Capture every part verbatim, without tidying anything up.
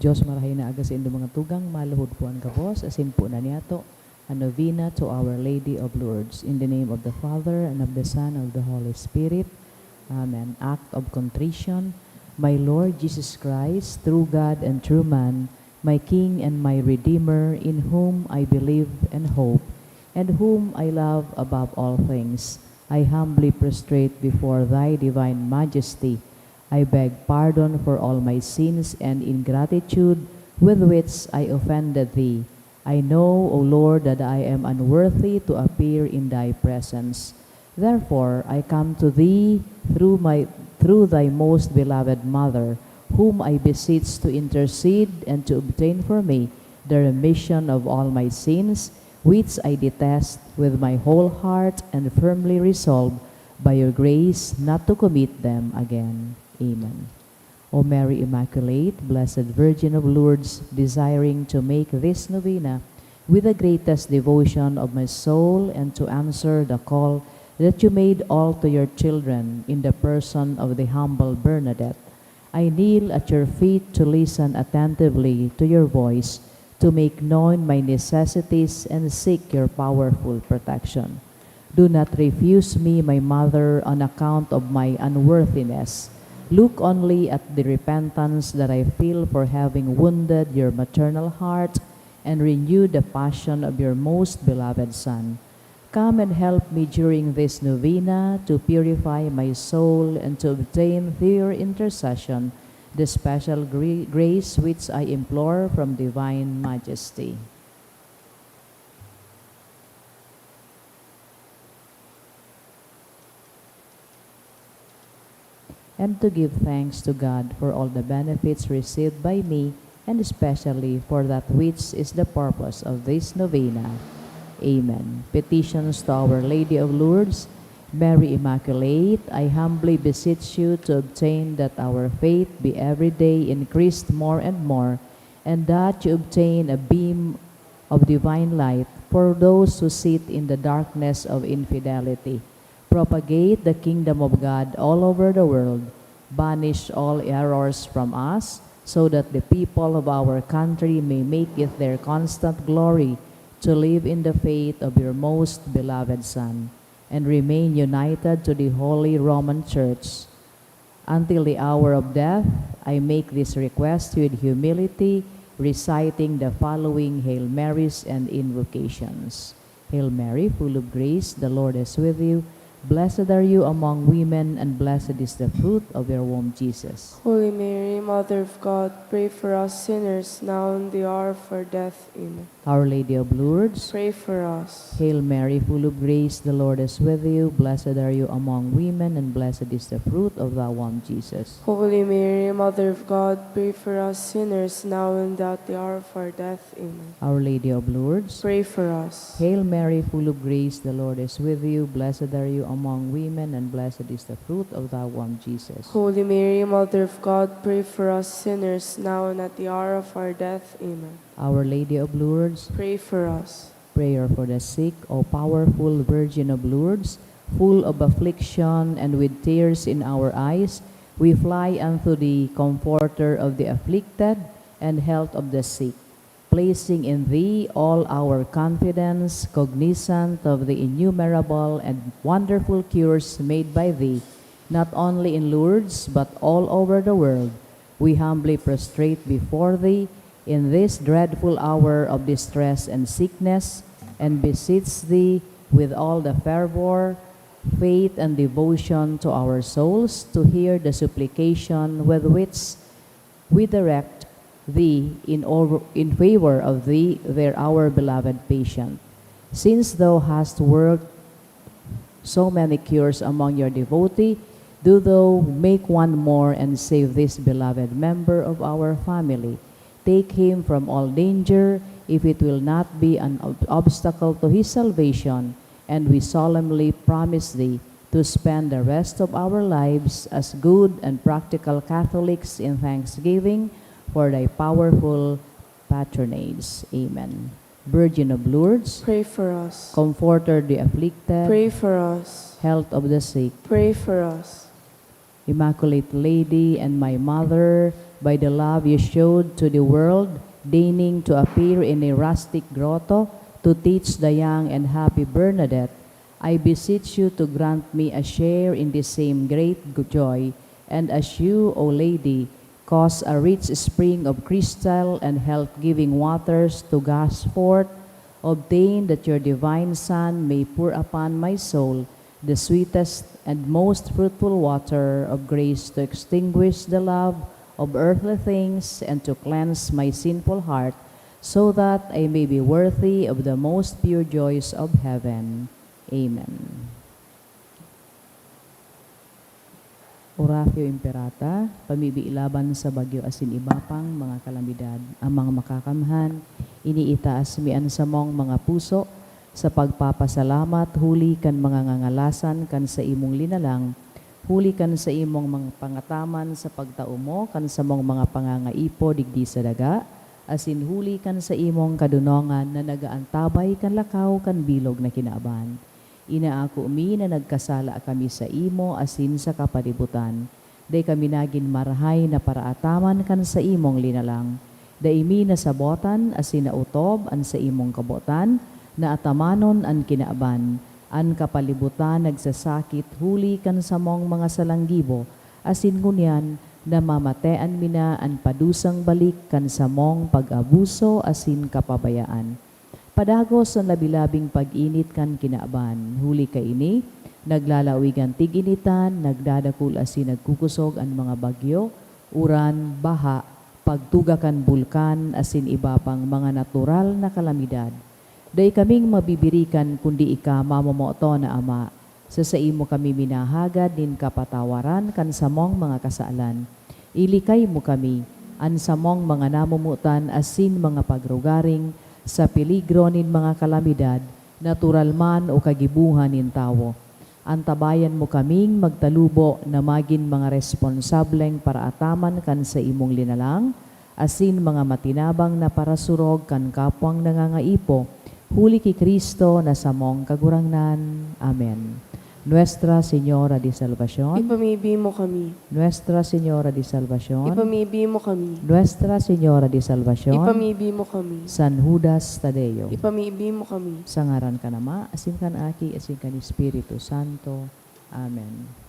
Diyos, marahay na aga saindo mga tugang, maluhod po an gabos, asin po na niyato, a novena to Our Lady of Lourdes. In the name of the Father, and of the Son, and of the Holy Spirit. Amen. Act of contrition. My Lord Jesus Christ, true God and true man, my King and my Redeemer, in whom I believe and hope, and whom I love above all things, I humbly prostrate before thy divine majesty. I beg pardon for all my sins and ingratitude with which I offended thee. I know, O Lord, that I am unworthy to appear in thy presence. Therefore, I come to thee through my, through thy most beloved Mother, whom I beseech to intercede and to obtain for me the remission of all my sins, which I detest with my whole heart and firmly resolve by your grace not to commit them again. Amen. O Mary Immaculate, Blessed Virgin of Lourdes, desiring to make this novena with the greatest devotion of my soul and to answer the call that you made all to your children in the person of the humble Bernadette, I kneel at your feet to listen attentively to your voice, to make known my necessities and seek your powerful protection. Do not refuse me, my mother, on account of my unworthiness. Look only at the repentance that I feel for having wounded your maternal heart and renewed the passion of your most beloved Son. Come and help me during this novena to purify my soul and to obtain through your intercession the special gra-, grace which I implore from Divine Majesty. And to give thanks to God for all the benefits received by me, and especially for that which is the purpose of this novena. Amen. Petitions to Our Lady of Lourdes. Mary Immaculate, I humbly beseech you to obtain that our faith be every day increased more and more, and that you obtain a beam of divine light for those who sit in the darkness of infidelity. Propagate the kingdom of God all over the world. Banish all errors from us, so that the people of our country may make it their constant glory to live in the faith of your most beloved Son, and remain united to the Holy Roman Church. Until the hour of death, I make this request with humility, reciting the following Hail Marys and invocations. Hail Mary, full of grace, the Lord is with you. Blessed are you among women, and blessed is the fruit of your womb, Jesus. Holy Mary, Mother of God, pray for us sinners, now and the hour of our death. Amen. Our Lady of Lourdes, pray for us. Hail Mary, full of grace, the Lord is with you. Blessed are you among women, and blessed is the fruit of thy womb, Jesus. Holy Mary, Mother of God, pray for us sinners, now and at the hour of our death. Amen. Our Lady of Lourdes, pray for us. Hail Mary, full of grace, the Lord is with you. Blessed are you among women, and blessed is the fruit of thy womb, Jesus. Holy Mary, Mother of God, pray for us sinners, now and at the hour of our death. Amen. Our Lady of Lourdes, pray for us. Prayer for the sick. O powerful Virgin of Lourdes, full of affliction and with tears in our eyes, we fly unto thee, Comforter of the afflicted and Health of the sick, placing in thee all our confidence, cognizant of the innumerable and wonderful cures made by thee, not only in Lourdes, but all over the world. We humbly prostrate before thee in this dreadful hour of distress and sickness, and beseech thee with all the fervor, faith, and devotion to our souls to hear the supplication with which we direct thee in or-, in favor of thee, their our beloved patient. Since thou hast worked so many cures among your devotee, do thou make one more and save this beloved member of our family. Take him from all danger, if it will not be an ob-, obstacle to his salvation, and we solemnly promise thee to spend the rest of our lives as good and practical Catholics in thanksgiving for thy powerful patronage. Amen. Virgin of Lourdes, pray for us. Comforter the afflicted, pray for us. Health of the sick, pray for us. Immaculate Lady and my Mother, by the love you showed to the world, deigning to appear in a rustic grotto to teach the young and happy Bernadette, I beseech you to grant me a share in this same great joy, and as you, O Lady, cause a rich spring of crystal and health-giving waters to gush forth, obtain that your divine Son may pour upon my soul the sweetest and most fruitful water of grace to extinguish the love of earthly things and to cleanse my sinful heart, so that I may be worthy of the most pure joys of heaven. Amen. Oratio Imperata, pamibi laban sa bagyo asin iba pang mga kalamidad. Amang Makakamhan, iniitaas mi an samong mga puso sa pagpapasalamat huli kan mga ngangalasan kan saimong linalang, huli kan saimong mga pangataman sa pagtao mo kan samong mga pangangaipo digdi sa daga, asin huli kan saimong kadonongan na nag-aantabay kan lakaw kan bilog na kinaban. Inaako mi na nagkasala kami saimo asin sa kapalibutan. Dai kami nagin marahay na paraataman kan saimong linalang. Dai mi nasabotan asin naotob an saimong kabotan na atamanon an kinaban. An kapalibutan nagsasakit huli kan samong mga salang gibo, asin ngunyan namamatean mi na an padusang balik kan samong pag-abuso asin kapabayaan. Padagos an labi-labing pag-init kan kinaban. Huli kaini, naglalawig an tig-initan, nagdadakul asin nagkukusog an mga bagyo, uran, baha, pagtuga kan bulkan, asin iba pang mga natural na kalamidad. Dai kaming mabibirikan kundi ika, mamomoton na Ama. Sa saimo kami minahagad nin kapatawaran kan samong mga kasalan. Ilikay mo kami, an samong mga namomotan asin mga pagrugaring, sa peligro nin mga kalamidad, natural man o kagibohan nin tawo. Antabayan mo kaming magtalubo na magin mga responsableng paraataman kan saimong linalang, asin mga matinabang na parasurog kan kapwang nangangaipo, huli ki Cristo na samong Kagurangnan. Amen. Nuestra Señora de Salvacion. Ipamibi mo kami. Nuestra Señora de Salvacion. Ipamibi mo kami. Nuestra Señora de Salvacion. Ipamibi mo kami. San Judas Tadeo. Ipamibi mo kami. Sa ngaran kan Ama, asin kan Aki, asin kan Espiritu Santo. Amen.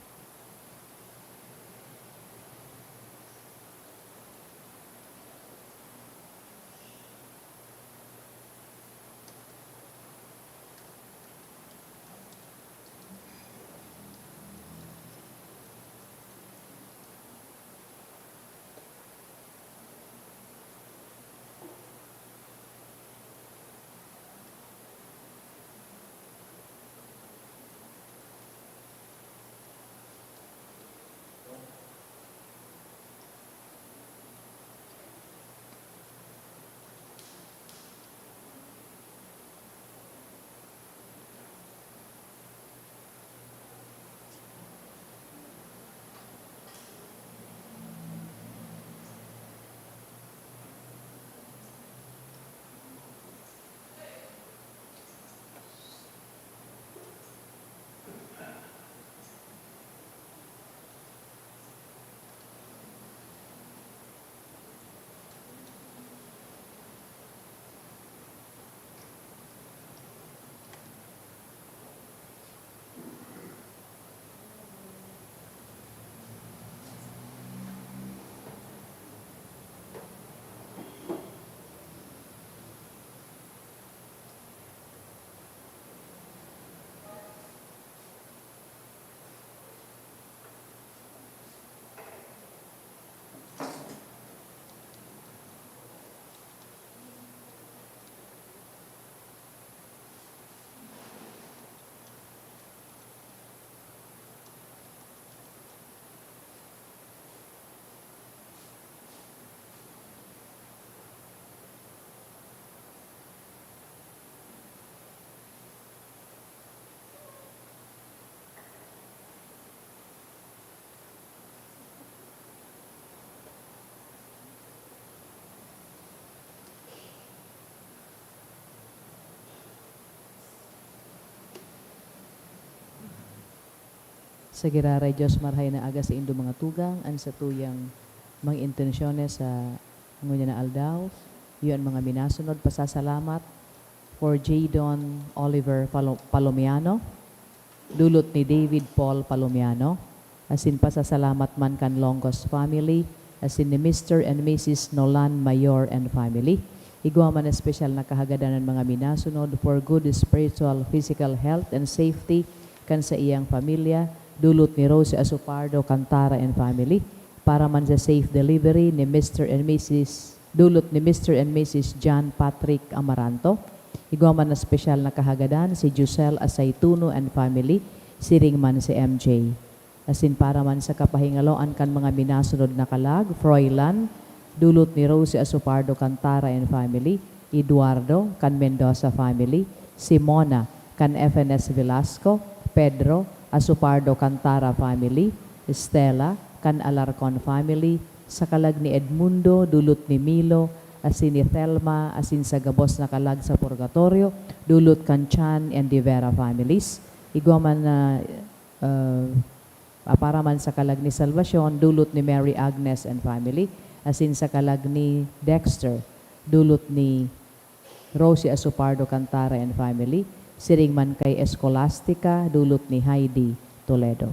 Sa giraray Dios, marahay na aga saindo mga tugang, an satuyang Mga intensyones sa ngunyan na aldaw, iyo an mga minasunod, pasasalamat for Jadon Oliver Palo-, Palomiano, dulot ni David Paul Palomiano, asin pasasalamat man kan Longos family, asin ni Mister and Missus Nolan Mayor and family. Igwa man espesyal na kahagadan an mga minasunod for good spiritual, physical health and safety kan saiyang pamilya, dulot ni Rosie Asopardo Cantara and family. Para man sa safe delivery ni Mister and Missus, dulot ni Mister and Missus John Patrick Amaranto. Igwa man na espesyal na kahagadan si Giselle Asaituno and family, siring man si M J. Asin para man sa kapahingaloan kan mga minasunod na kalag, Froilan, dulot ni Rosie Asopardo Cantara and family, Eduardo, kan Mendoza family, Simona, kan F N S Velasco, Pedro, Asopardo Cantara family, Stella, kan Alarcon family, sa kalag ni Edmundo, dulot ni Milo, asin ni Thelma, asin sa gabos na kalag sa purgatorio, dulot kan Chan and De Vera families. Igwa man na, ah, para man sa kalag ni Salvacion, dulot ni Mary Agnes and family, asin sa kalag ni Dexter, dulot ni Rosie Asopardo Cantara and family, siring man kay Escolastica, dulot ni Heidi Toledo.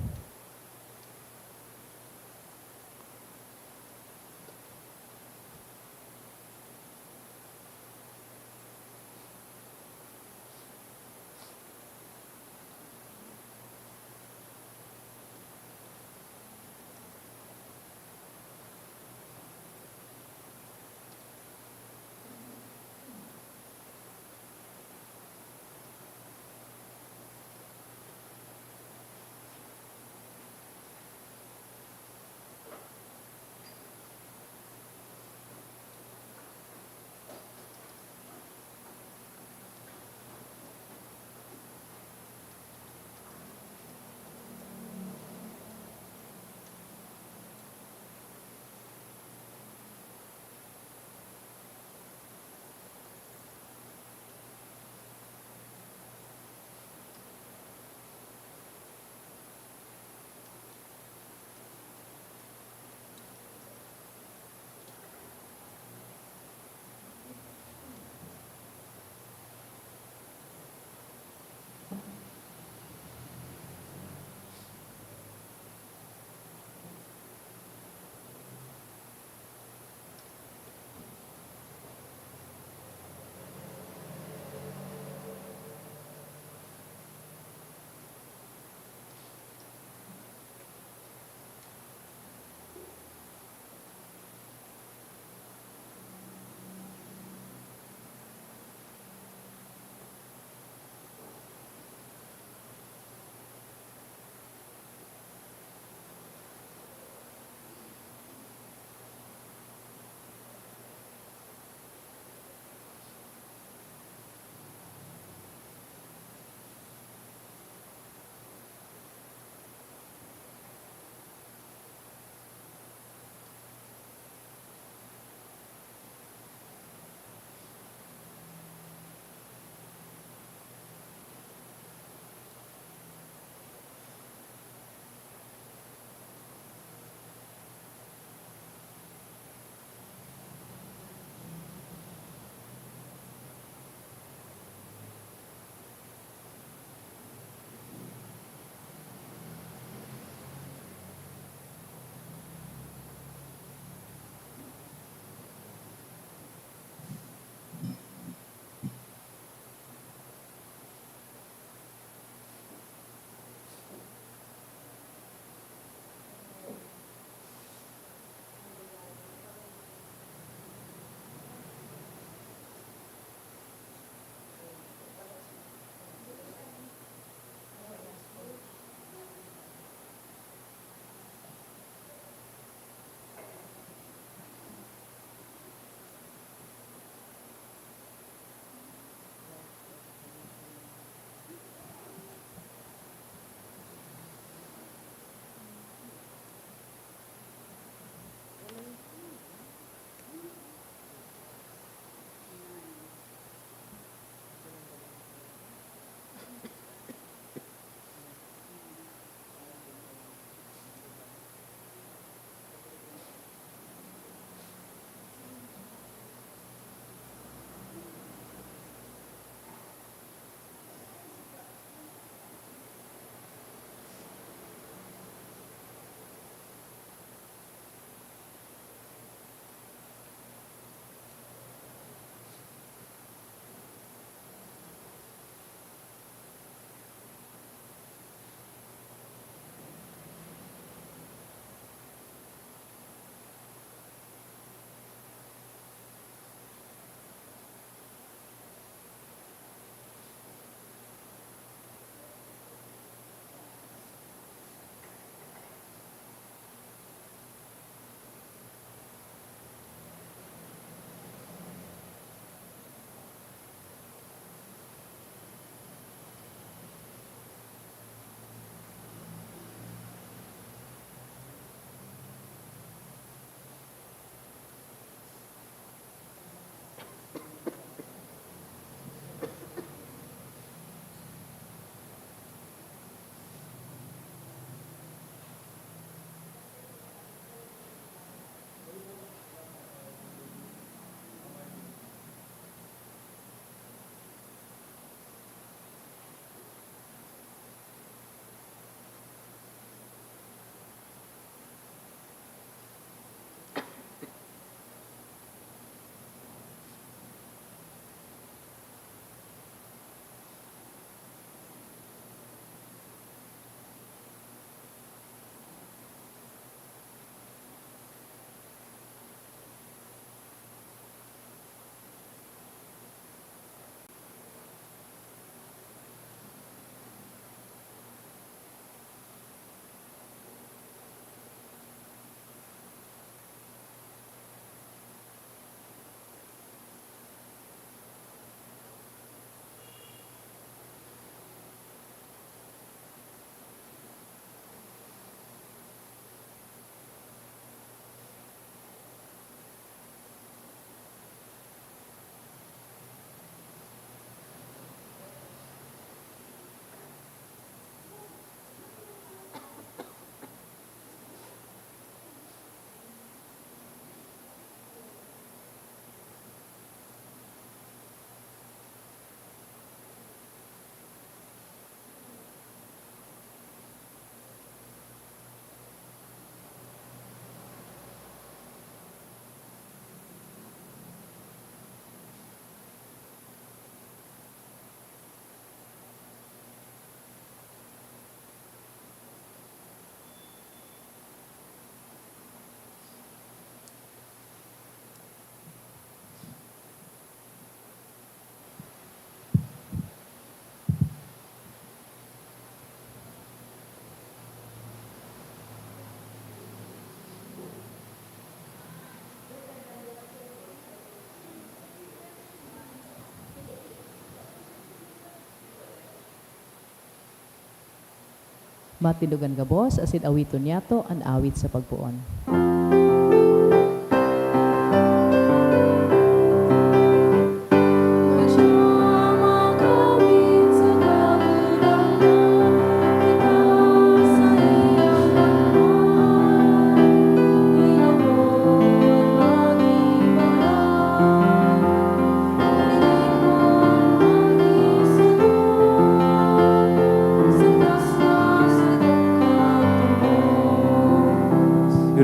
Matinugan gabos asin awiton niyato an awit sa pagpoon.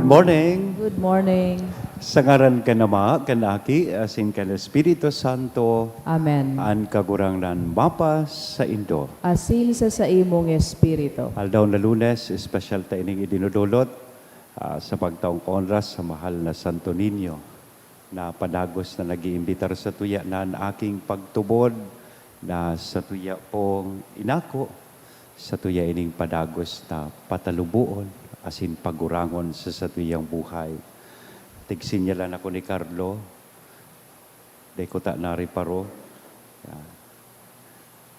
Good morning. Good morning. Sa ngaran kan Ama, kan Aki, asin kan Espiritu Santo. Amen. An Kagurangnan mapasaindo. Asin sa saimong espiritu. Aldaw na Lunes, espesyal ta ining idinudulot, ah, sa pagtaong oras sa mahal na Santo Niño, na padagos na nag-iimbitar sa tuya na an aking pagtubod na sa tuya pong inako, sa tuya ining padagos na pataluboon asin pagurangon sa satuyang buhay. Tigsinyalan ako ni Carlo, dai ko ta nariparo. Yan.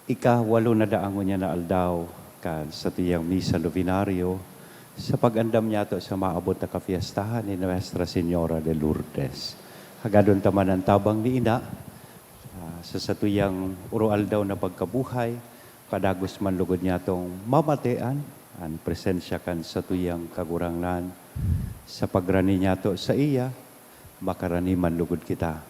Ika-walo na daa ngunyan na aldaw kan satuyang misa novenario sa pag-andam niyato sa maabot na kapiestahan ni Nuestra Señora de Lourdes. Hagadon ta man an tabang ni Ina, ah, sa satuyang uro-aldaw na pagkabuhay, padagos man lugod niyatong mamatean an presensya kan satuyang Kagurangnan. Sa pagrani niyato saiya, makarani man lugod kita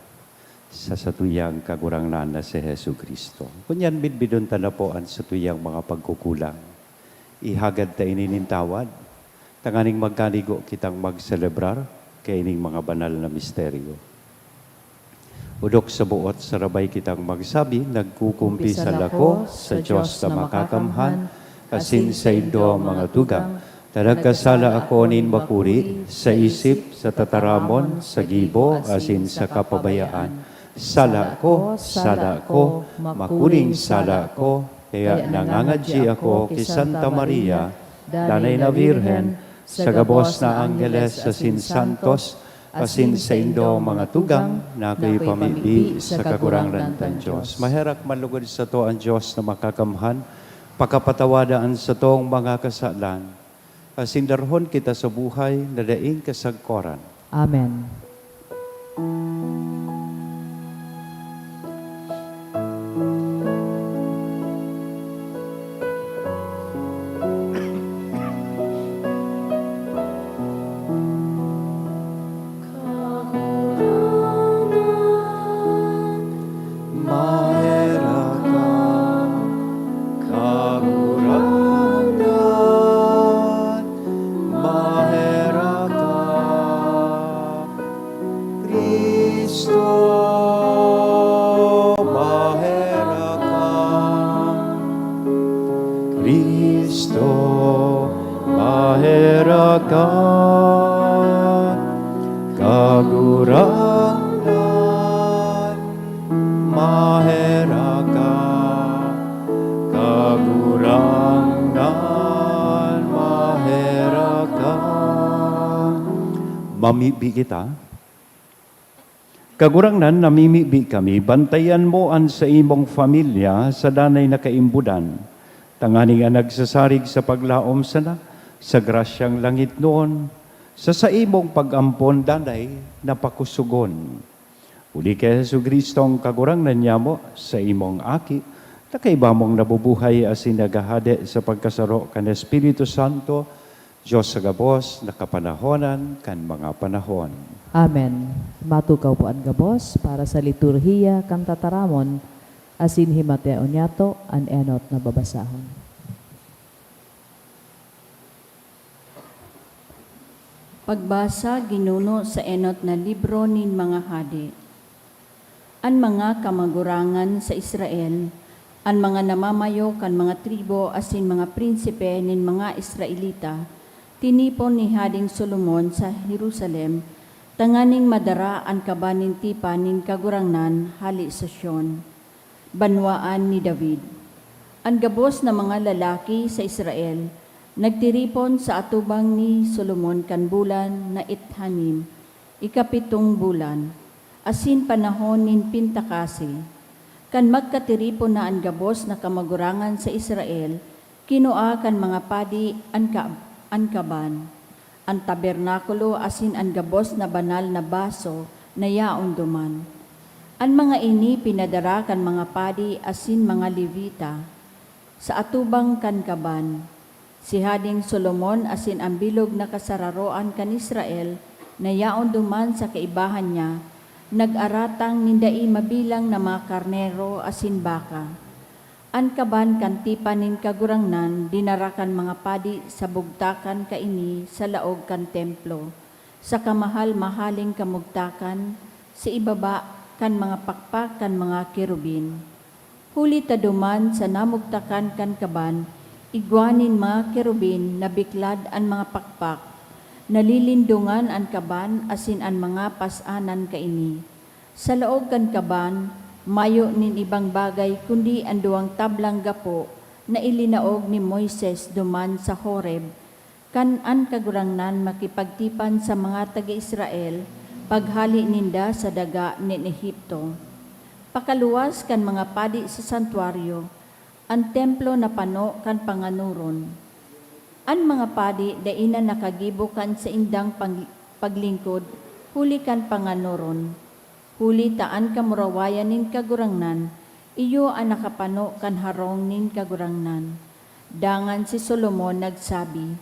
sa satuyang Kagurangnan na si Jesu-Cristo. Ngunyan, bidbidon ta na po an satuyang mga pagkukulang. Ihagad ta ini nin tawad, tanganing magkanigo kitang magselebrar kaining mga banal na misteryo. Odok sa buot sarabay kitang magsabi, nagkukumpisal ako sa Dios na Makakamhan, asin saindo, mga tugang, ta nagkasala ako nin makuri, sa isip, sa tataramon, sa gibo, asin sa kapabayaan. Sala ko, sala ko, makuring sala ko. Kaya nangangadyi ako ki Santa Maria, Danay na Birhen, sa gabos na angheles asin santos, asin saindo, mga tugang, na akoy pamibi sa Kagurangnan tang Dios. Maherak man lugod sato an Dios na Makakamhan, pakapatawada an satong mga kasalan, asin darhon kita sa buhay na daing kasagkoran. Amen. Kagurangnan, maherak ka. Kagurangnan, maherak ka. Cristo, maherak ka. Cristo, maherak ka. Kagurangnan, maherak ka. Kagurangnan, maherak ka. Mamibi kita. Kagurangnan, namimibi kami, bantayan mo an saimong pamilya sa danay na kaimbodan, tanganing an nagsasarig sa paglaom sana sa grasyang langitnon, sa saimong pag-ampon danay na pakusogon. Huli ki Jesu-Cristo, an Kagurangnan nyamo, saimong Aki, na kaiba mong nabubuhay asin naghahade sa pagkasaro kan Espiritu Santo, Dios sa gabos na kapanahonan kan mga panahon. Amen. Matukaw po an gabos para sa liturhiya kan tataramon, asin himateon niyato an enot na babasahon. Pagbasa ginuno sa enot na libro nin mga hade. An mga kamagurangan sa Israel, an mga namamayo kan mga tribu asin mga prinsipe nin mga Israelita, tinipon ni Hadeng Solomon sa Jerusalem tanganing madara an kaban nin tipan nin Kagurangnan hale sa Sion, banwaan ni David. An gabos na mga lalaki sa Israel nagtiripon sa atubang ni Solomon kan bulan na Ethanim, ikapitong bulan, asin panahon nin pintakasi. Kan magkatiripon na an gabos na kamagurangan sa Israel, Kinua kan mga padi an ka-, an kaban, an tabernakulo asin an gabos na banal na baso na yaon duman. An mga ini pinadara kan mga padi asin mga Levita sa atubang kan kaban. Si Hading Solomon asin an bilog na kasararoan kan Israel na yaon duman sa kaibahan niya, nag-aratang nin dai mabilang na mga karnero asin baka. An kaban kan tipan nin Kagurangnan dinara kan mga padi sa bugtakan kaini sa laog kan Templo, sa kamahal-mahaling kamugtakan, sa ibaba kan mga pakpak kan mga kerubin. Huli ta duman sa namugtakan kan kaban, igwa nin mga kerubin nabiklad an mga pakpak, nalilindongan an kaban asin an mga pas-anan kaini. Sa laog kan kaban, mayo nin ibang bagay kundi an duwang tablang gapo na ilinaog ni Moises duman sa Horeb, kan an Kagurangnan makipagtipan sa mga taga Israel paghale ninda sa daga nin Egipto. Pakaluwas kan mga padi sa santuaryo, an templo napano kan panganoron. An mga padi dai na nakagibo kan saindang pang-, paglingkod huli kan panganoron, huli ta an kamurawayan nin Kagurangnan iyo an nakapano kan harong nin Kagurangnan. Dangan si Solomon nagsabi,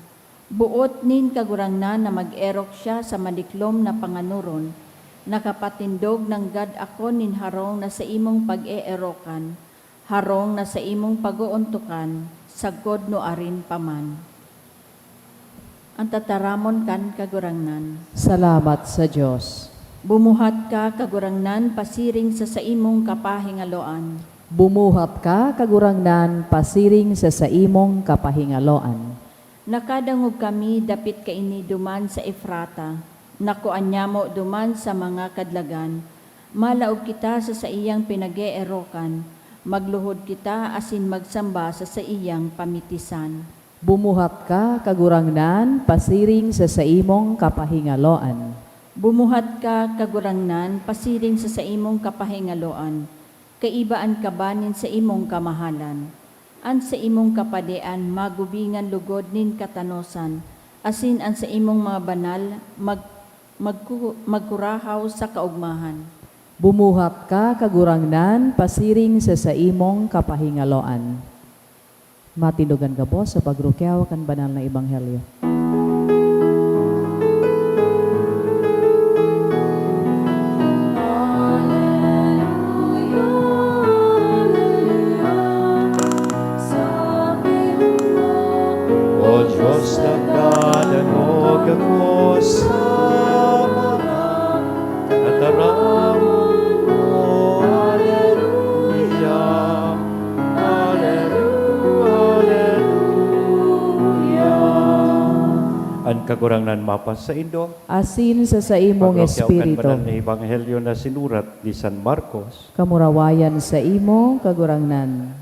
"Boot nin Kagurangnan na mag-erok siya sa madiklom na panganoron, nakapatindog nanggad ako nin harong na saimong pag-eerokan, harong na saimong pag-oontokan, sagkod nuarin pa man." An tataramon kan Kagurangnan. Salamat sa Dios. Bumuhat ka, Kagurangnan, pasiring sa saimong kapahingaloan. Bumuhat ka, Kagurangnan, pasiring sa saimong kapahingaloan. Nakadangog kami dapit kaini duman sa Efrata, nakua nyamo duman sa mga kadlagan. Malaog kita sa saiyang pinag-eerokan, magluhod kita asin magsamba sa saiyang pamitisan. Bumuhat ka, Kagurangnan, pasiring sa saimong kapahingaloan. Bumuhat ka, Kagurangnan, pasiring sa saimong kapahingaloan. Kaiba an kaban nin saimong kamahalan. An saimong kapadian magubingan lugod nin katanosan, asin an saimong mga banal mag-, magku-, magkurahaw sa kaogmahan. Bumuhat ka, Kagurangnan, pasiring sa saimong kapahingaloan. Matindog an gabos sa pagrukyaw kan banal na ebanghelyo. O Diyos, nagdadangog ako sa mga tataramon mo. Aleluya, aleluya, aleluya. An Kagurangnan mapasaindo. Asin sa saimong Pagrukyaw kan espiritu. Banal na Ebanghelyo na sinurat ni San Marcos. Kamurawayan saimo, Kagurangnan.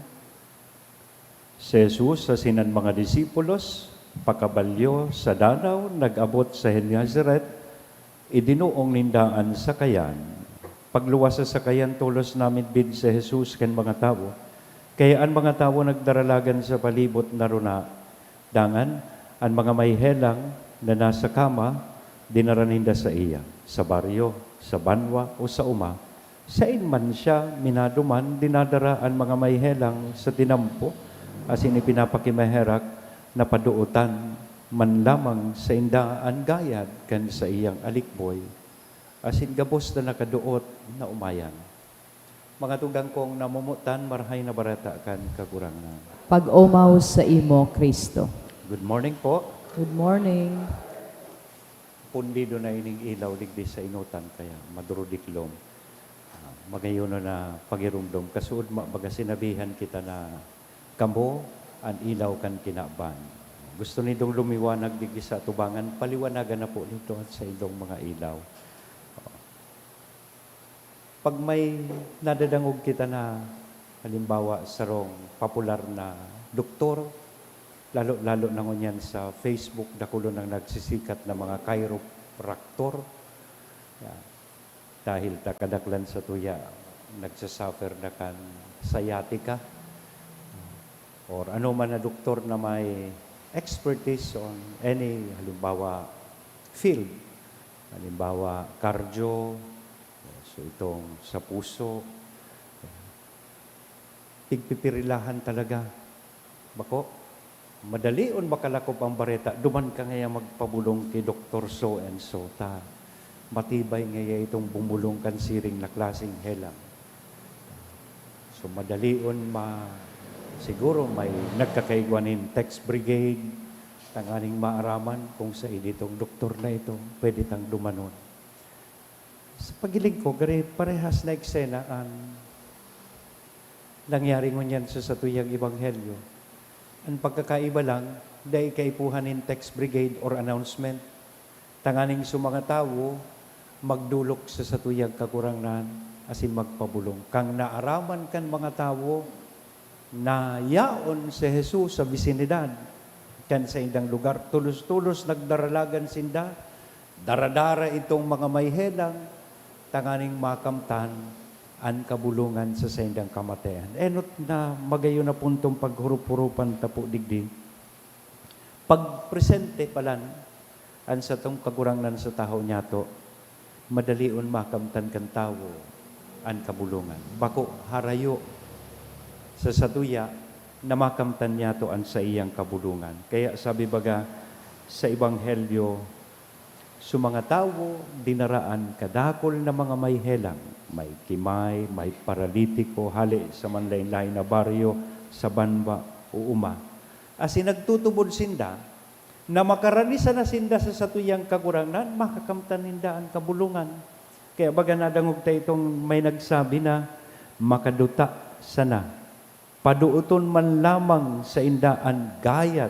Si Jesus asin an mga disipulos, pakabalyo sa danaw, nag-abot sa Genesaret, idinuong ninda an sakayan. Pagluwas sa sakayan, tolos namidbid si Jesus kan mga tawo, kaya an mga tawo nagdaralagan sa palibot na runa. Dangan, an mga may helang na nasa kama, dinara ninda saiya, sa baryo, sa banwa, o sa oma. Saen man siya minaduman, dinadara an mga may helang sa tinampo, asin ipinapakimaherak na padootan man lamang sainda an gayad kan saiyang alikboy, asin gabos na nakadoot, naomayan. Mga tugang kong namomotan, Marahay na Bareta kan Kagurangnan. Pag-omaw saimo, Cristo. Good morning po. Good morning. Pundido na ining ilaw digdi sa enotan, kaya madurudiklom. Ah, magayon na pagirumdom. Kasuodma, baga sinabihan kita na, "Kamo an ilaw kan kinaban." Gusto nindong lumiwanag digdi sa atubangan, paliwanagan na po nito an saindong mga ilaw. Pag may nadadangog kita na, halimbawa, sarong popular na doktor, lalo-lalo na ngunyan sa Facebook, dakulon ang nagsisikat na mga chiropractor. Yeah. Dahil ta kadaklan sa tuya, nagsasuffer na kan sciatica. or ano man na doktor na may expertise on any, halimbawa, field, halimbawa, cardio, so itong sa puso, pigpipirilahan talaga. Bako, madalion makalakop ang bareta, duman ka ngaya magpabolong ki doktor so and so ta. Matibay ngaya itong bumulong kan siring na klaseng helang. So, madalion ma-, siguro may nagkakaigwa nin text brigade, tanganing maaraman kung sain itong doktor na ito, pwede tang dumanon. Sa pagiling ko, gari parehas na eksena an nangyari ngunyan sa satuyang ebanghelyo. An pagkakaiba lang, dai kaipuhan nin text brigade or announcement, tanganing sa mga tawo magdolok sa satuyang Kagurangnan asin magpabolong. Kan naaraman kan mga tawo na yaon si Jesus sa bisinidad kan saindang lugar, tolos-tolos nagdaralagan sinda, dara-dara itong mga may helang, tanganing makamtan an kabolongan sa saindang kamatayan. Enot na magayon na puntong paghurup-hurupan ta po digdi. Pagpresente palan an satong Kagurangnan sa tahaw niyato, madalion makamtan kan tawo an kabolongan. Bako, harayo sa satuya na makamtan niyato an saiyang kabolongan. Kaya sabi baga sa Ebanghelyo, sa mga tawo, dinara an kadakul na mga may helang, may kimay, may paralitiko, hale sa manlaen-laen na baryo, sa banwa o oma. Asin nagtutubod sinda na makarani sana sinda sa satuyang Kagurangnan, makakamtan ninda an kabolongan. Kaya baga nadangog ta itong may nagsabi na, "Makaduta sana, padooton man lamang sainda an gayad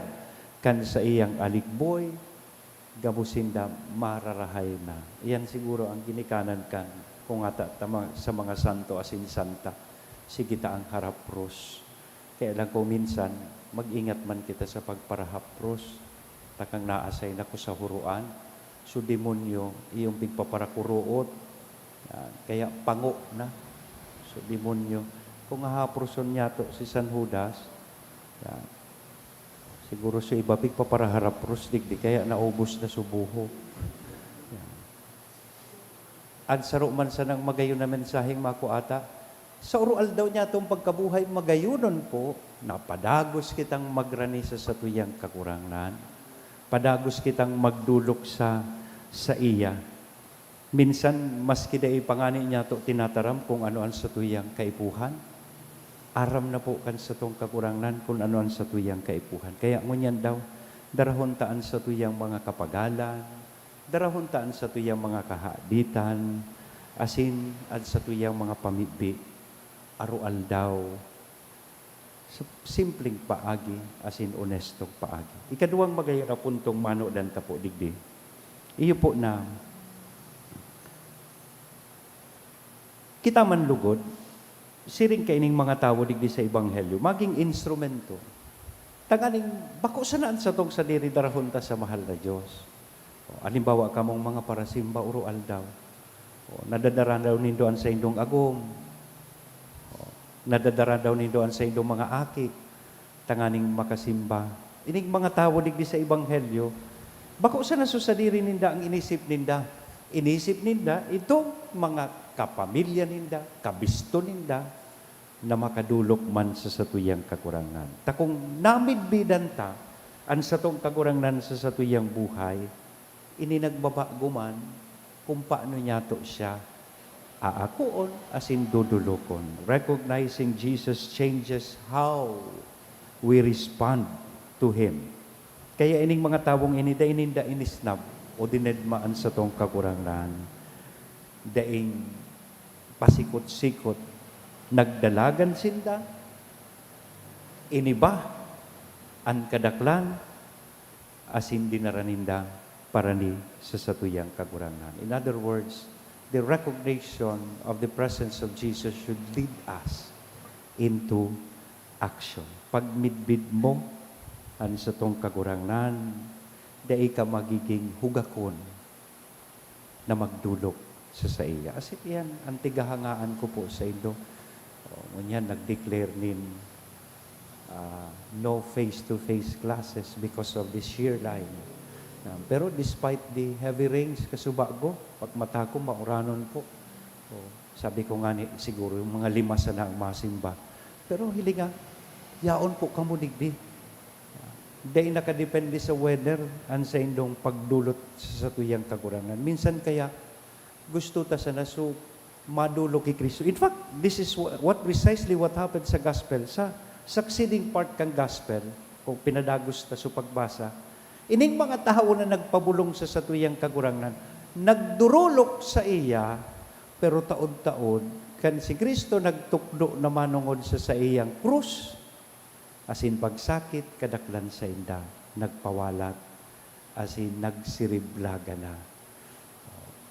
kan saiyang alikboy, gabos sinda mararahay na." Iyan siguro ang ginikanan kan, kung ata tama, sa mga santo asin santa. Sige ta ang harapros. Kaya lang kung minsan, mag-ingat man kita sa pagparahapros. Takang naasay na ko sa huroan. So, demonyo, iyong pigpaparakuroot. Yan. Kaya pango na. So, demonyo. Kung hahaproson niyato si San Judas, yan. Siguro sa iba, pigpaparaharapros, digdi, kaya naubos na so buhok. Yan. An saro man sanang magayon na mensaheng makua ta, sa oro-aldaw niyatong pagkabuhay, magayonon po na padagos kitang magrani sa satuyang Kagurangnan, padagos kitang magdolok sa saiya. Minsan, maski dai pa ngani niyato tinataram kung ano an satuyang kaipuhan, aram na po kan satong Kagurangnan kun ano an satuyang kaipuhan. Kaya ngunyan daw, darahon ta an satuyang mga kapagalan, darahon ta an satuyang mga kahaditan, asin an satuyang mga pamibi, aroaldaw, sa simpleng paagi asin onestong paagi. Ikaduwang magayon na puntong manodan ta po digdi, iyo po na kita man lugod, siring kaining mga tawo digdi sa Ebanghelyo, maging instrumento. Tanganing bako sana an satong sadiri darahon ta sa mahal na Dios. O, halimbawa, kamong mga parasimba oro-aldaw. O, nadadara daw nindo an saindong agom. O, nadadara daw nindo an saindong mga aki tanganing makasimba. Ining mga tawo digdi sa Ebanghelyo, bako sana sa sadiri ninda ang inisip ninda. Inisip ninda itong mga kapamilya ninda, kabisto ninda, na makadolok man sa satuyang Kagurangnan. Ta kung namidbidan ta an satong Kagurangnan sa satuyang buhay, ini nagbabago man kung paano niyato siya aakoon asin dodolokon. Recognizing Jesus changes how we respond to Him. Kaya ining mga tawong ini, dai ninda inisnab o dinedma an satong Kagurangnan. Daing pasikot-sikot, nagdalagan sinda, iniba an kadaklan, asin dinara ninda parani sa satuyang Kagurangnan. In other words, the recognition of the presence of Jesus should lead us into action. Pagmidbid mo an satong Kagurangnan, dai ka magiging hugakon na magdolok sa saiya. As in, iyan an tigahangaan ko po saindo. O, ngunyan, nag-declare nin, Ah, no face-to-face classes because of the shear line. Ah, pero despite the heavy rains, kasubago, pag mata ko, mauranon po. So, sabi ko nga ni, siguro yung mga lima sana ang masimba. Pero hilinga, yaon po kamo digdi. Dai nakadepende sa weather an saindong pagdolot sa satuyang Kagurangnan. Minsan kaya, gusto ta sana so madolok ki Cristo. In fact, this is wha-, what precisely what happened sa gospel. Sa succeeding part kan gospel, kung pinadagos ta so pagbasa, ining mga tawo na nagpabolong sa satuyang Kagurangnan, nagdorolok saiya, pero taod-taod, kan si Cristo nagtukdo na manongod sa saiyang krus, asin pagsakit, kadaklan sainda nagpawalat asin nagsiriblaga na.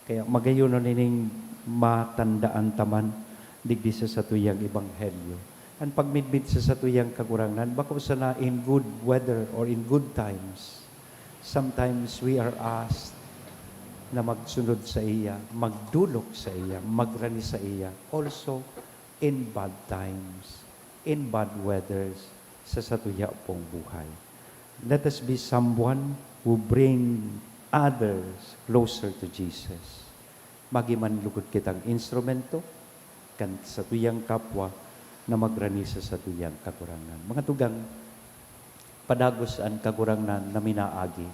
Kaya magayon na nining matandaan ta man digdi sa satuyang ebanghelyo. An pagmidbid sa satuyang Kagurangnan, bako sana in good weather or in good times. Sometimes we are asked na magsunod saiya, magdolok saiya, magrani saiya. Also, in bad times, in bad weathers, sa satuya pong buhay. Let us be someone who bring others closer to Jesus. Magi man lugod kitang instrumento kan satuyang kapwa na magrani sa satuyang Kagurangnan. Mga tugang, padagos an Kagurangnan na minaagi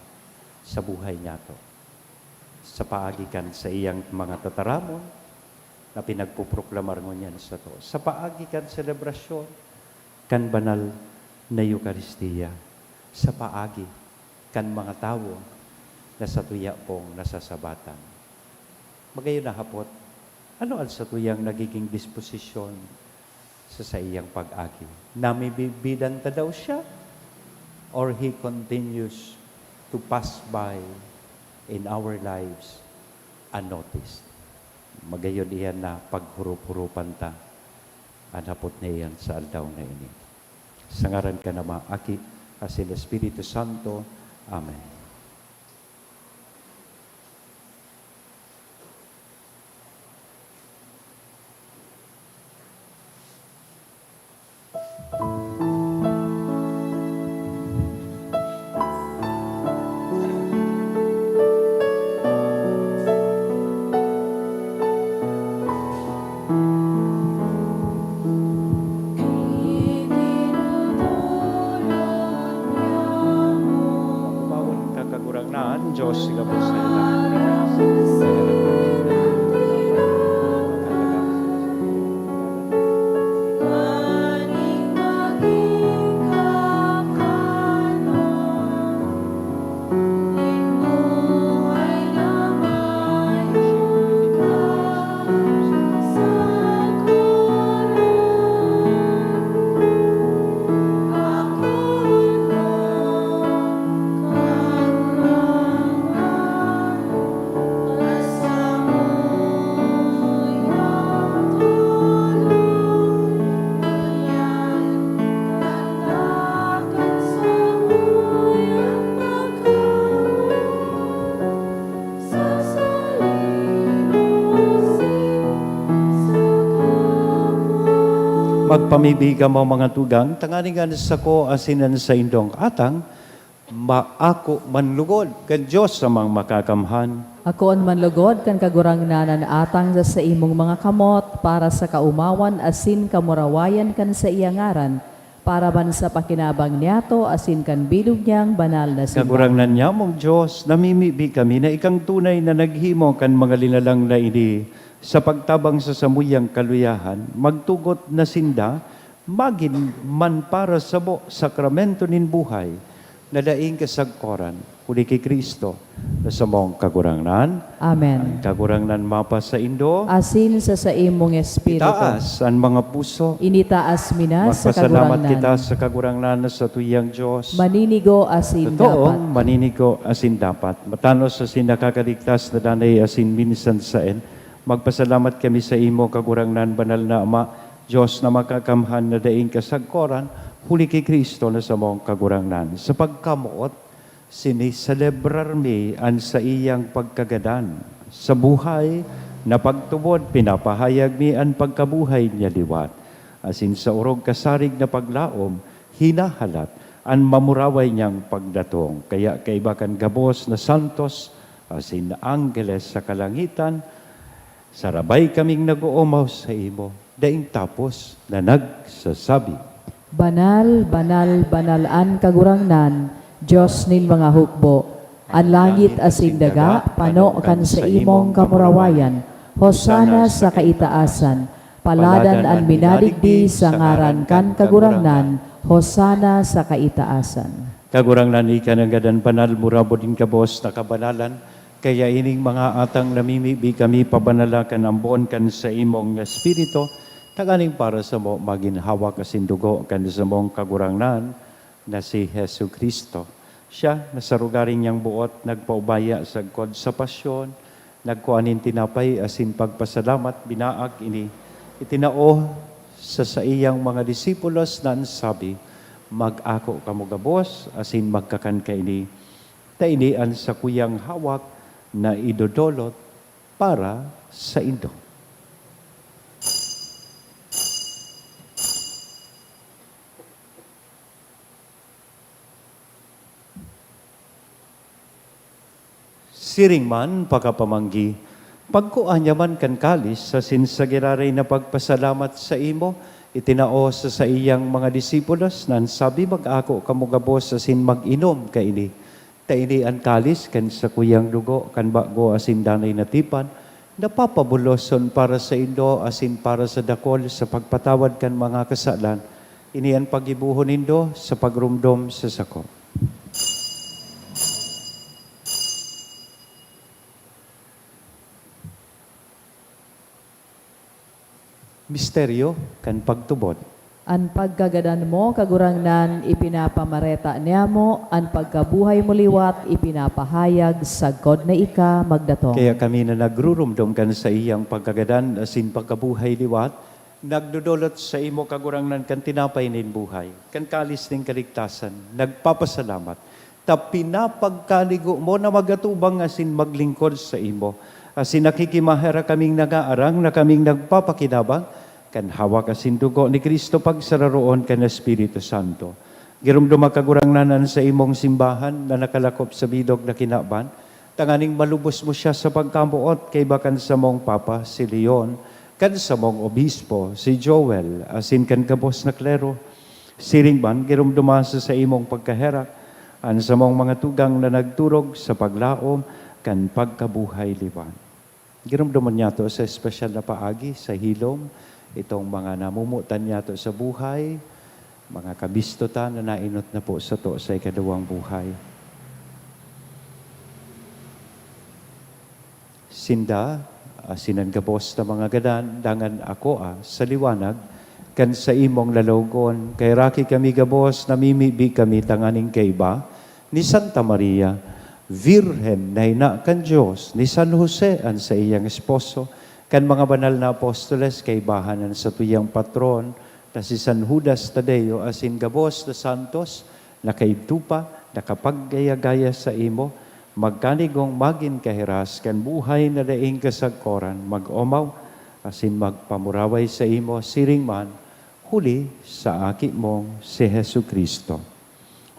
sa buhay niyato. Sa paagi kan saiyang mga tataramon na pinagpoproklamar ngunyan sato. Sa paagi kan selebrasyon kan banal na Eukaristia. Sa paagi kan mga tawo na satuya pong nasasabatan. Magayon na hapot, ano an satuyang nagiging disposisyon sa saiyang pag-agi? Namimibidan ta daw siya? Or he continues to pass by in our lives unnoticed? Magayon iyan na paghurup-hurupan ta an hapot na iyan sa aldaw na ini. Sa ngaran kan Ama, Aki, asin Espiritu Santo. Amen. Bawon ka Kagurangnan, Diyos, gabos na Magpamibi kamo, mga tugang, tanganing an sako asin an saindong atang maako man lugod kan Dios Amang Makakamhan. Akoon man lugod kan Kagurangnan an atang sa saimong mga kamot para sa kaomawan asin kamurawayan kan saiyang ngaran, para man sa pakinabang niyato asin kan bilog niyang banal na simbahan. Kagurangnan nyamong Dios, namimibi kami na ikang tunay na naghimo kan mga linalang na ini sa pagtabang sa samuyang kaluyahan, magtugot na sinda magin man para sabo sakramento nin buhay na daing kasagkoran, huli ki Cristo na samong Kagurangnan. Amen. An Kagurangnan mapasaindo. Asin sa saimong espiritu. Itaas an mga puso. Initaas mi na sa Magpasalamat Kagurangnan. Kita sa Kagurangnan na satuyang Dios. Maninigo asin Totoong dapat. Maninigo asin dapat. Matanos asin nakakaligtas na danay asin minsan saen. Magpasalamat kami sa imo, Kagurangnan, Banal na Ama, Dios na makakamhan na daing kasagkoran, huli ki Cristo na samong Kagurangnan. Sa pagkamoot, siniselebrar mi an saiyang pagkagadan. Sa buhay na pagtubod, pinapahayag mi an pagkabuhay niya liwat. Asin sa orog kasarig na paglaom, hinahalat an mamuraway niyang pagdatong. Kaya kaiba kan gabos na santos asin anggeles sa kalangitan, sarabay kaming nag-oomaw saimo, daing tapos na nagsasabi, "Banal, banal, banal an Kagurangnan, Dios nin mga hukbo. An langit asin daga pano kan saimong kamurawayan. Hosana sa kaitaasan. Paladan an minadigdi sa ngaran kan Kagurangnan. Hosana sa kaitaasan." Kagurangnan, ika nanggad an banal, murabo nin gabos na kabanalan. Kaya ining mga atang namimibi kami, pabanala kan ambon kan saimong Espiritu, tanganing para samo magin hawak asin dugo kan samong Kagurangnan na si Jesu-Cristo. Siya na sa rugari niyang boot nagpaubaya sagkod sa pasyon, nagkua nin tinapay asin pagpasalamat, binaak ini, itinao sa saiyang mga disipulos na an sabi, "Mag-ako kamo gabos asin magkakan kaini, ta ini an sakuyang hawak na idodolot para saindo." Siring man pakapamanggi, pagkua niya man kan kalis asin sa giraray na pagpasalamat saimo, itinao sa saiyang mga disipulos na an sabi, "Mag-ako kamo gabos asin mag-inom kaini, ta ini an kalis kan sakuyang dugo kan bago asin danay na tipan, na papabuloson para saindo asin para sa dakol sa pagpatawad kan mga kasalan. Ini an paggibohon nindo sa pagromdom sa sako." Misteryo kan pagtubod. An pagkagadan mo, Kagurangnan, ipinapamareta niamo, an pagkabuhay mo liwat ipinapahayag sagkod na ika magdatong. Kaya kami na nagruromdom kan saiyang pagkagadan asin pagkabuhay liwat, nagdodolot saimo, Kagurangnan, kan tinapay nin buhay, kan kalis nin kaligtasan, nagpapasalamat ta pinapagkanigo mo na magatubang asin maglingkod saimo. Asin nakikimaherak kaming nagaarang na kaming nagpapakinabang kan hawak asin dugo ni Cristo pagsararoon kan Espiritu Santo. Giromdoma, Kagurangnan, an saimong simbahan na nakalakop sa bilog na kinaban, tanganing malubos mo siya sa pagkamoot kaiba kan samong Papa, si Leon, kan samong Obispo, si Joel, asin kan gabos na klero. Siring man, giromdoma sa saimong pagkaherak an samong mga tugang na nagturog sa paglaom kan pagkabuhay liwat. Giromdomon niyato sa espesyal na paagi, sa hilom, itong mga namumutan niyato sa buhay, mga kabisto ta na nainot na po sato sa ikaduwang buhay. Sinda, asin an gabos na mga gadan, dangan akoa sa liwanag kan saimong lalawogon. Kaheraki kami gabos, namimibi kami tanganing kaiba ni Santa Maria, Birhen na ina kan Dios, ni San Jose an saiyang esposo, kan mga banal na apostoles, kaibahan an satuyang patron na si San Judas Tadeo, asin gabos na santos na kaidto pa nakapaggaya-gaya saimo, magkanigong magin kahiras kan buhay na daing kasagkoran, mag-omaw asin magpamuraway saimo siring man huli sa Aki mong si Jesu-Cristo.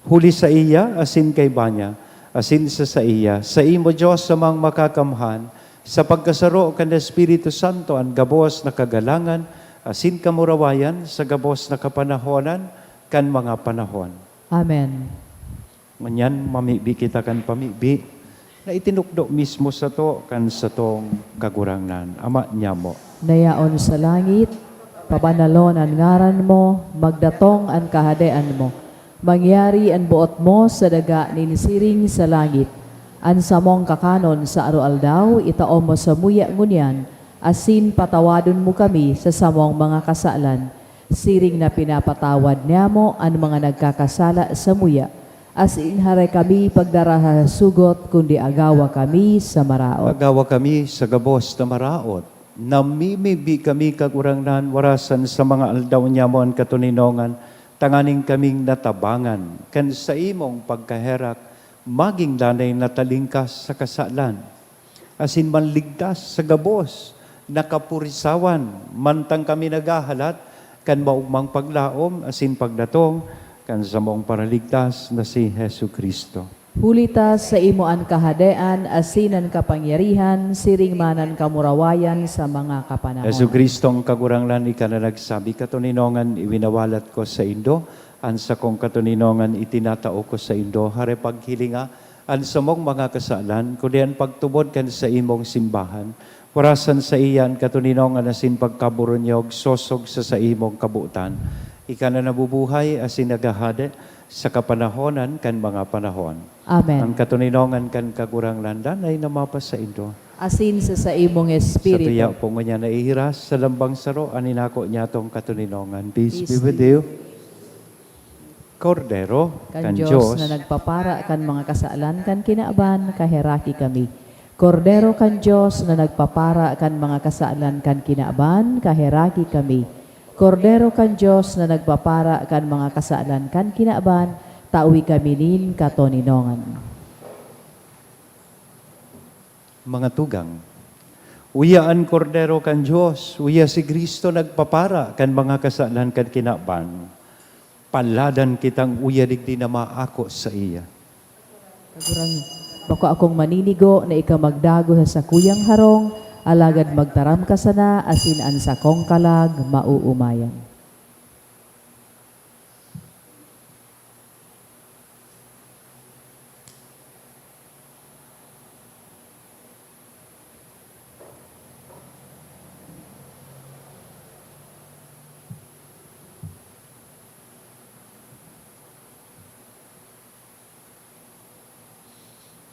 Huli saiya, asin kaiba niya, asin sa saiya, saimo, Dios Amang Makakamhan, sa pagkasaro kan Espiritu Santo, an gabos na kagalangan asin kamurawayan sa gabos na kapanahonan kan mga panahon. Amen. Ngunyan, mamibi kita kan pamibi na itinukdo mismo sato kan satong Kagurangnan. Ama niamo. Na yaon sa langit, pabanalon an ngaran mo, magdatong an kahadean mo. Mangyari an boot mo sa daga nin siring sa langit. An samong kakanon sa aroaldaw, itao mo samuya ngunyan, asin patawadon mo kami sa samong mga kasalan, siring na pinapatawad niamo an mga nagkakasala samuya. Asin hare kami pagdara sa sugot, kundi agawa kami sa maraot. Agawa kami sa gabos na maraot. Namimibi kami, Kagurangnan, warasan sa mga aldaw niamo an katoninongan, tanganing kaming natabangan kan saimong pagkaherak, magin danay na talingkas sa kasalan, asin manligtas sa gabos na kapurisawan, mantang kami naghahalat kan maogmang paglaom asin pagdatong kan samong Paraligtas na si Jesu-Cristo. Huli ta saimo an kahadean asin an kapangyarihan siring man an kamurawayan sa mga kapanahon. Jesu-Cristo, ang Kagurangnan, ika na nagsabi, "Katoninongan iwinawalat ko saindo, an sakong katoninongan itinatao ko saindo." Hare paghilinga an samong mga kasalan, kundi an pagtubod kan saimong simbahan. Warasan saiya an katoninongan asin pagkaboronyog sosog sa saimong kabotan. Ika na nabubuhay asin naghahade sa kapanahonan kan mga panahon. Amen. Ang katoninongan kan Kagurangnan danay na mapasaindo. Asin sa saimong Sa tuya espiritu. po ngunyan naihiras sa lambang saro an inako niyatong katoninongan. Peace be Peace with be you. Kordero Kan kan Diyos Diyos. na nagpapara kan mga kasalan kan kinaban, kaheraki kami. Kordero kan Diyos na nagpapara kan mga kasalan kan kinaban, kaheraki kami. Kordero kan Diyos na nagpapara kan mga kasalan kan kinaban, tawi kami nin katoninongan. Mga tugang, uya an Kordero kan Diyos, uya si Cristo nagpapara kan mga kasalan kan kinaban. Paladan kitang uya digdi na maako saiya. Kagurang, bako akong maninigo na ika magdago sa sakuyang harong, alagad magtaram ka sana asin an sakong kalag maoomayan.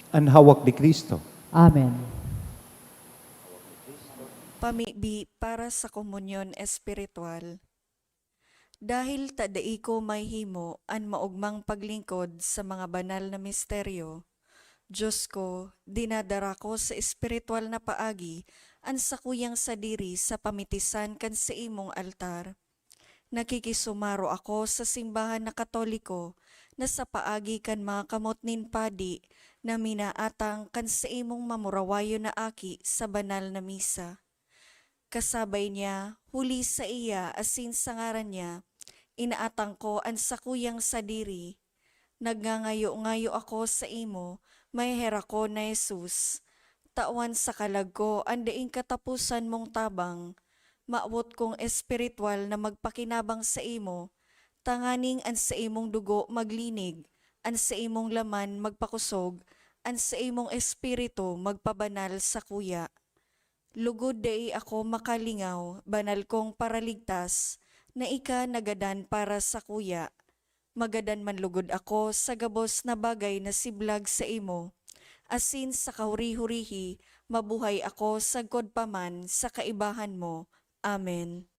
An hawak ni Cristo. Amen. Pamibi para sa komunyon espiritual. Dahil ta dai ko mahimo an maogmang paglingkod sa mga banal na misteryo, Diyos ko, dinadara ko sa espiritual na paagi an sakuyang sadiri sa pamitisan kan saimong altar. Nakikisumaro ako sa simbahan na Katoliko na sa paagi kan mga kamot nin padi na minaatang kan saimong mamurawayon na aki sa banal na misa. Kasabay niya, huli saiya asin sa ngaran niya, inaatang ko an sakuyang sadiri. Nagngangayo-ngayo ako saimo, maheherakon na Jesus. Tawan sa kalag ko an daing kataposan mong tabang. Mawot kong espiritual na magpakinabang saimo, tanganing an saimong dugo maglinig, an saimong laman magpakosog, an saimong espiritu magpabanal sakuya. Lugod dai ako makalingaw, banal kong Paraligtas, na ika nagadan para sakuya. Magadan man lugod ako sa gabos na bagay na siblag saimo, asin sa kahuri-hurihi mabuhay ako sagkod pa man sa kaibahan mo. Amen.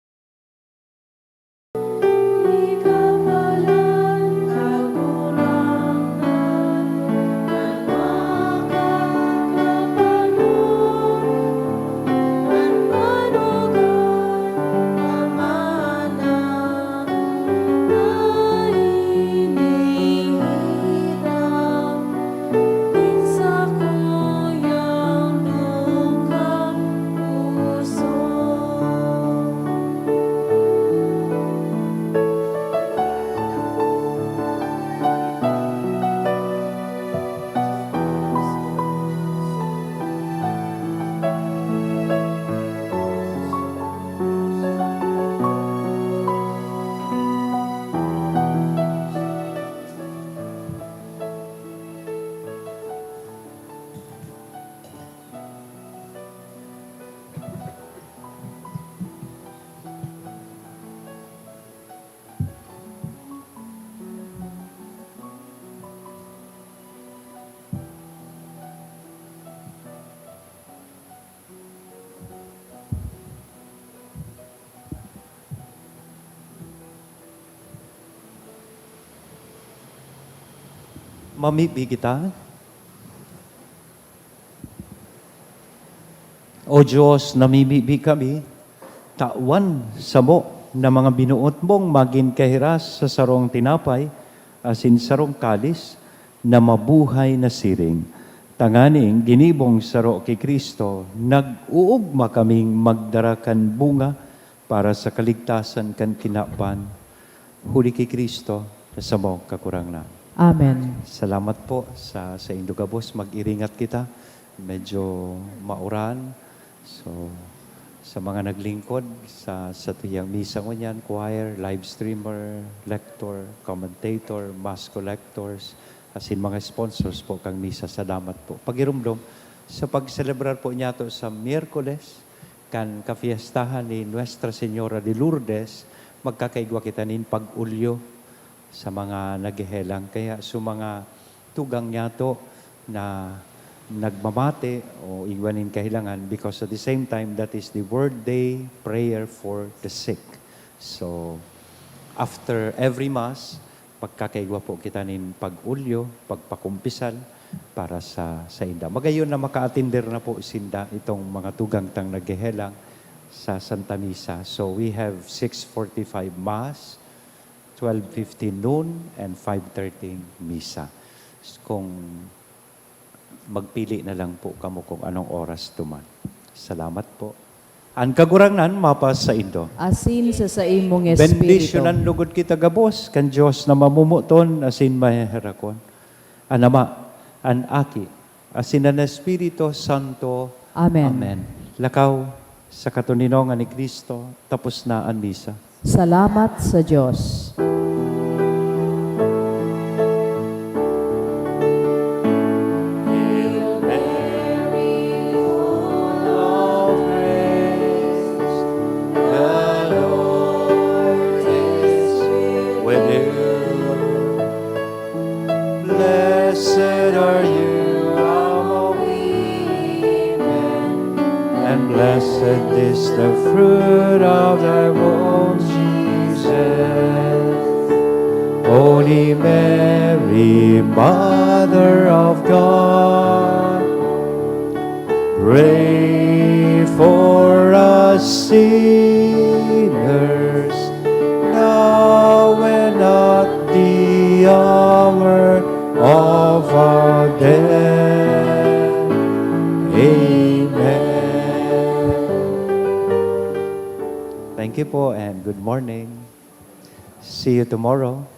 Mamibi kita. O Diyos, namimibi kami, tawan samo na mga binuot mong magin kahiras sa sarong tinapay asin sarong kalis na mabuhay na siring. Tanganing ginibong saro ki Cristo, nag-uugma kaming magdara kan bunga para sa kaligtasan kan kinaban. Huli ki Cristo, Sa mo, Kagurangnan. Amen. Salamat po sa, sa indo gabos. Mag-iringat kita. Medyo mauran. So, sa mga naglingkod sa, sa tuyang misa ngunyan, choir, live streamer, lector, commentator, mass collectors, asin mga sponsors po kang misa, salamat po. Pagirumdom, sa pagselebrar po niyato sa Miyerkules, kan kafiestahan ni Nuestra Señora de Lourdes, magkakaigwa kita nin pag-ulyo sa mga naghehelang. Kaya sa mga tugang niyato na nagmamate o igwa nin kahelangan, because at the same time, that is the World Day Prayer for the Sick. So, after every Mass, pagkakaigwa po kita nin pag-ulyo, pagpakumpisal para sa, sa inda. Magayon na makaatender na po sinda itong mga tugang tang naghehelang sa Santa Misa. So, we have six forty-five Mass, twelve fifteen noon, and five thirty Misa. Kung magpili na lang po kamo kung anong oras duman. Salamat po. An Kagurangnan mapasaindo. Asin sa saimong espiritu. Bendisyonan lugod kita gabos kan Dios na mamomoton asin maheherakon. An Ama, an Aki, asin an Espiritu Santo. Amen. Amen. Lakaw sa katoninongan ni Cristo, tapos na an misa. Salamat sa Diyos. Hail Mary, full of grace, the Lord is with you. Blessed are you among women, and blessed is the fruit of thy womb, Jesus. Holy Mary, Mother of God, pray for us sinners, now and at the hour of our death. Amen. Thank you po and good morning. See you tomorrow.